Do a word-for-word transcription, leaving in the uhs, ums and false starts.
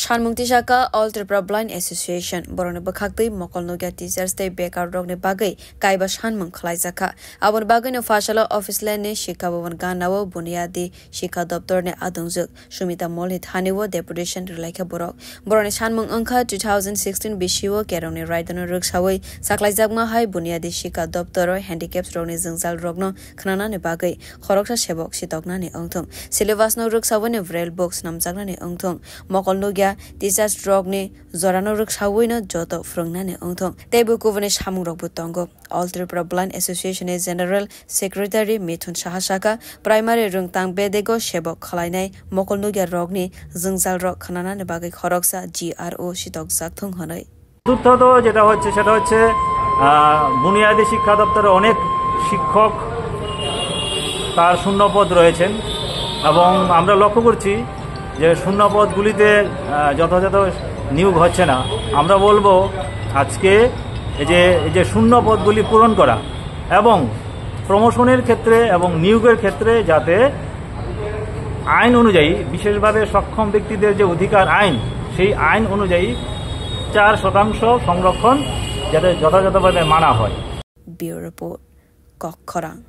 Sanmung tisaka All Tripura Blind Association borokni bwkhaktwi mokol nukya teachers tei bekar rokni bagwi kaiba sanmung khwlaijakha. Aboni bagwino Phaisalo office line ni Shikha Bhavan ganao Buniyadi Shikha Doptor ni adungjwk Sumita Mall ni thani o deputation rwlaikha borok. Borokni sanmung wngkha two thousand sixteen bisio kerongni raidano rwksawi saklaijakma hai Buniyadi Shikha Doptor o handicaps rokni jwngjal rokno khwnanani bagwi khoroksa sebok sitoknani wngthung. Syllabus no rwksawi ni braille book swnamjaknani wngthung. Mokol nukya teachers rokni jorano rwksawino joto phwrwngnani wngthung. Teibo kubuni samungrokbo tongo. All Tripura Blind Association ni General Secretary Mithun Saha sakha, primary rwngtang bedego sebok khwlainai mokol nukya rokni jwngjal rok khwnanani bagwi khoroksa G R O sitokjak thung hwnwi. চতুর্থত যেটা হচ্ছে, সেটা হচ্ছে, আহ, বুনিয়াদী শিক্ষা দপ্তরে অনেক শিক্ষক তার শূন্যপদ রয়েছেন এবং আমরা লক্ষ্য করছি যে শূন্যপদগুলিতে, আহ, যথাযথ নিয়োগ হচ্ছে না। আমরা বলবো আজকে এই যে, এই যে শূন্যপদগুলি পূরণ করা এবং প্রমোশনের ক্ষেত্রে এবং নিয়োগের ক্ষেত্রে যাতে আইন অনুযায়ী, বিশেষভাবে সক্ষম ব্যক্তিদের যে অধিকার আইন, সেই আইন অনুযায়ী চার শতাংশ সংরক্ষণ যাতে যথাযথভাবে মানা হয়। Bureau Report, Kokkhorang.